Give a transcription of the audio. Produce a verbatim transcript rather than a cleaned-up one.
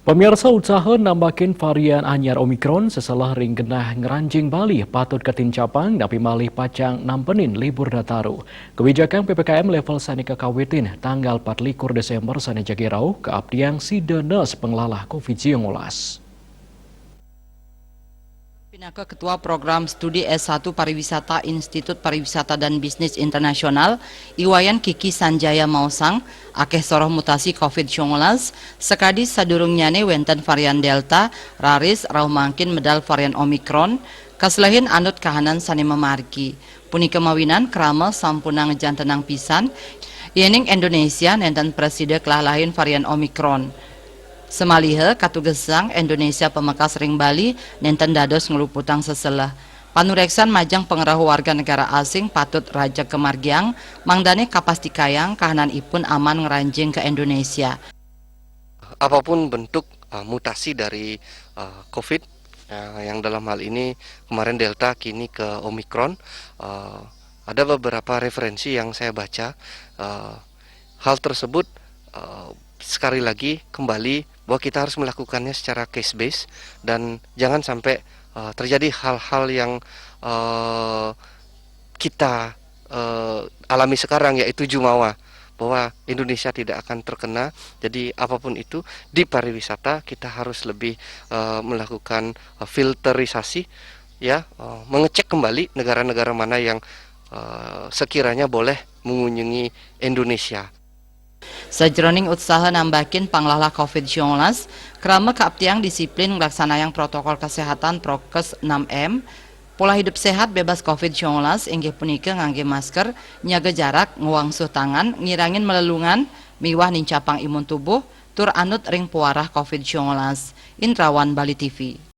Pemirsa, usaha nambakin varian anyar Omicron seselah ring genah ngranjing Bali patut katincapang napi malih pacang nampenin libur Nataru. Kebijakan P P K M level sane kakawitin tanggal patlikur Desember sane jagi rauh kaaptiang sida nes panglalah covid sembilan belas. Pinaka Ketua Program Studi S satu Pariwisata Institut Pariwisata dan Bisnis Internasional, I Wayan Kiki Sanjaya maosang, akeh soroh mutasi covid sembilan belas, sakadi sadurungnyane wenten varian Delta, raris rauh mangkin medal varian Omicron, kaselehin anut kahanan sane mamargi. Punika mawinan krama sampunang ngajantenang pisan, yening Indonesia nenten prasida kalahalahin varian Omicron. Samaliha katugesang Indonesia pamekas ring Bali nenten dados ngluputang seselah. Panureksan majeng pangrauh warga negara asing patut rajeg kamargiang, mangdane kapastikayang kahananipun aman ngranjing ka Indonesia. Apapun bentuk uh, mutasi dari uh, covid uh, yang dalam hal ini kemarin Delta, kini ke Omicron, uh, ada beberapa referensi yang saya baca. Uh, hal tersebut uh, sekali lagi kembali bahwa kita harus melakukannya secara case base dan jangan sampai uh, terjadi hal-hal yang uh, kita uh, alami sekarang, yaitu jumawa bahwa Indonesia tidak akan terkena. Jadi apapun itu, di pariwisata kita harus lebih uh, melakukan uh, filterisasi, ya, uh, mengecek kembali negara-negara mana yang uh, sekiranya boleh mengunjungi Indonesia. Sajeroning utsaha nambakin panglalah covid sembilan belas, krama kaaptiang disiplin nglaksanayang protokol kesehatan Prokes enam M, pola hidup sehat bebas covid sembilan belas inggih punika ngangge masker, nyaga jarak, ngwangsuh tangan, ngirangin malelungan, miwah nincapang imun tubuh, tur anut ring pawarah covid sembilan belas. Indrawan, Bali T V.